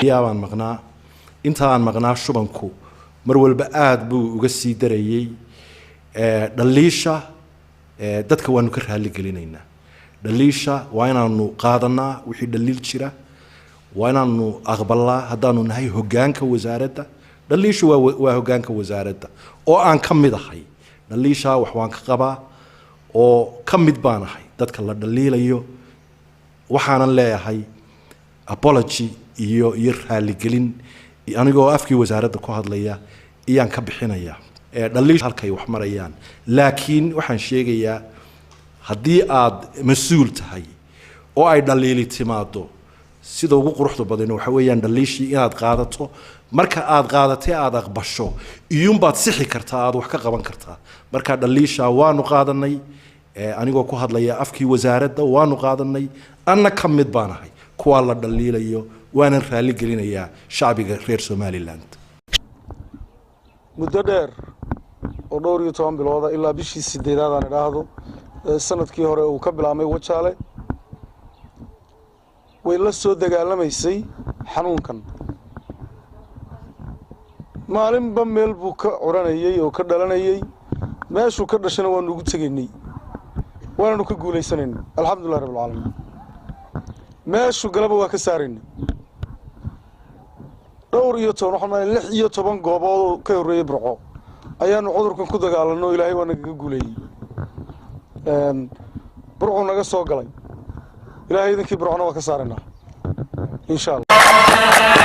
Yaabaan maqnaa, inta aan maqnaa shubanku mar walba aada buu uga sii darayey. Dhaliisha dadka waanu ka raali gelinaynaa. Dhaliisha waa inaanu qaadanaa, wixii dhaliil jira waa inaanu aqbalnaa haddaanu nahay hoggaanka wasaaradda. Dhaliishu waa hoggaanka wasaaradda oo aan ka mid ahay. Dhaliishaa wax waan ka qabaa oo ka mid baan ahay dadka la dhaliilayo. Waxaanan leeyahay apology iyo raaligelin anigoo afkii wasaaradda ku hadlaya iyaan ka bixinaya dhaliish halkay wax marayaan. Laakiin waxaan sheegayaa, haddii aad mas-uul tahay oo ay dhaliili timaado, sida ugu quruxda badan waxa weeyaan dhaliishii inaad qaadato. Marka aad qaadatay, aada aqbasho, iyuunbaad sixi kartaa, aad wax ka qaban kartaa. Marka dhaliisha waanu qaadanay. Anigoo ku hadlaya afkii wasaaradda, waanu qaadanay, anna ka mid baan ahay kuwaa la dhaliilayo, waanan raali gelinayaa shacbiga reer Somaliland. Muddo dheer oo dhowr iyo toban bilooda, ilaa bishii 8aad aan idhaahdo sanadkii hore uu ka bilaabmay Wajaale, way la soo dagaalamaysay xanuunkan. Maalinba meel buu ka curanayey oo ka dhalanayey. Meeshuu ka dhashana waanu ugu tegaynay, waananu ka guulaysanayna, alxamdulilah rabbilcaalamiin. Meeshuu galaba waa ka saarayna. Dhowr iyo toban, waxaan maay 16 goobood oo ka horreeyey Burco ayaanu cudurkan ku dagaalanno. Ilaahay waa nagaga guuleeyey. Burcuu naga soo galay, Ilaahay idinkii Burcona waa ka saaraynaa, insha Allah.